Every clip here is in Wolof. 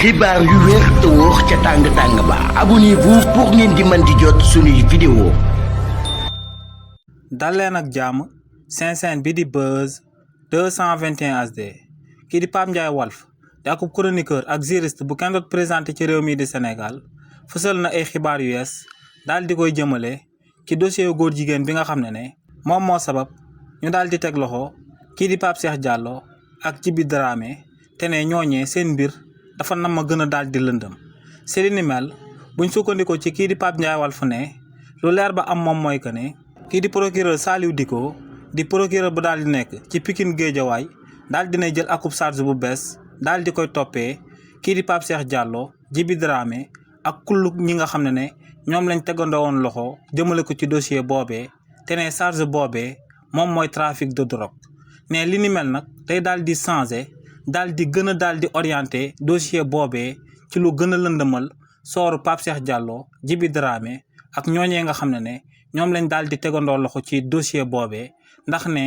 xibaar yu wér te wóor ca tàng ba abonnez-vous pour ngeen di mën di jot suñuy vidéo. dal leen ak jàmm seen chaîne bi di Buzz 221 HD kii di Pape Ndiaye Walf di akub chroniqueur ak juriste bu kenn doot présenté ci réew mi di Sénégal fësal na ay xibaar yu yees daal di koy jëmale ci dossier góor jigéen bi nga xam ne moom moo sabab ñu daal di teg loxo kii di Pape Cheikh Diallo ak Djiby Dramé te ne ñooñee seen mbir dafa nam ma gën a daal di lëndëm si li ni mel buñ sukkandikoo ci kii di Pape Ndiaye Walf ne lu leer ba am moom mooy que ne kii di procureur Saliou Dicko di procureur bu daal di nekk ci Pikine Guédiawaye daal dinay jël akub charge bu bees daal di koy toppee kii di Pape Cheikh Diallo Djiby Dramé ak kullu ñi nga xam ne ñoom lañ tegandoo woon loxo jëmale ko ci dossier boobee te ne charge boobee moom mooy trafic de drogue ne li ni mel nag day daal di changé daal di gën a daal di orienté dossier boobee ci lu gën a lëndëmal sooru Pape Cheikh Diallo Djiby Dramé ak ñooñee nga xam ne ñoom lañ daal di tegandoo loxo ci dossier boobee ndax ne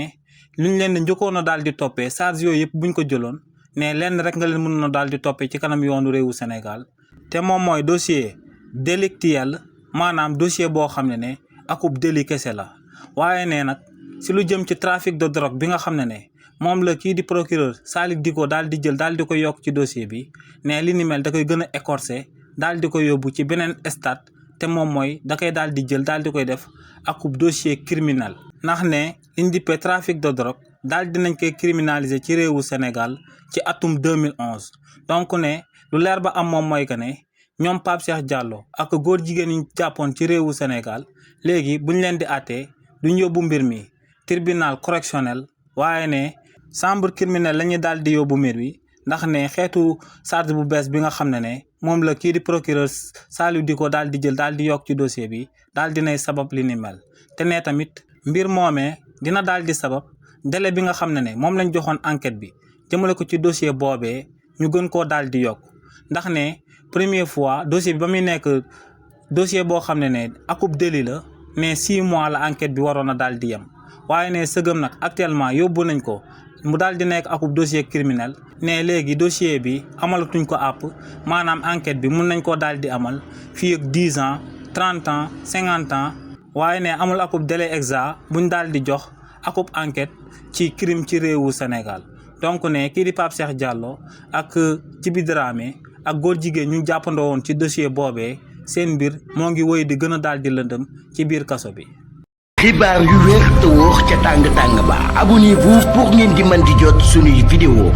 luñ leen di njëkkoon a daal di toppee charge yooyu yëpp buñ ko jëloon ne lenn rek nga leen mën na daal di toppee ci kanam yoonu réewu Sénégal te moom mooy dossier délictuel maanaam dossier boo xam ne akub délit kese la waaye ne nag si lu jëm ci trafic de drogue bi nga xam ne moom la kii di procureur Saliou Dicko daal di jël daal di ko yokk ci dossier bi ne li ni mel da koy gën a écorché daal di ko yóbbu ci beneen stade te moom mooy da koy daal di jël daal di koy def akub dossier criminel ndax ne liñ dippee trafic de drogue daal dinañ koy criminaliser ci réewu Sénégal ci atum 2011 donc ne lu leer ba am moom mooy que ne ñoom Pape Cheikh Diallo ak góor jigéen yi jàppoon ci réewu Sénégal léegi buñ leen di àttee duñ yóbbu mbir mi tribunal correctionnel waaye ne chambre criminelle la ñuy daal di yóbbu mbir bi ndax ne xeetu charge bu bees bi nga xam ne moom la kii di procureur Saliou Dicko daal di jël daal di yokk ci dossier bi daal dinay sabab li ni mel te ne tamit mbir moomee dina daal di sabab délai bi nga xam ne moom lañ joxoon enquête bi jëmale ko ci dossier boobee ñu gën koo daal di yokk ndax ne première fois dossier bi ba muy nekk dossier boo xam ne akub délit la mais 6 mois la enquête bi waroon a daal di yem waaye ne sëgëm nag actuellement yóbbu nañ ko mu daal di nekk akub dossier criminel ne léegi dossier bi amalatuñ ko àpp maanaam enquête bi mun nañ koo daal di amal fii ak 10 ans 30 ans 50 ans waaye ne amul akub délai exact buñ daal di jox akub enquête ci crime ci réewu Sénégal donc ne kii di Pape Cheikh Diallo ak Djiby Dramé ak góor jigéen ñu jàppandoo woon ci dossier boobee seen mbir moo ngi woy di gën a daal di lëndëm ci biir kaso bi. xibaar yu wér te wóor ca tàng ba abonnez-vous pour ngeen di mën di jot suñuy vidéo.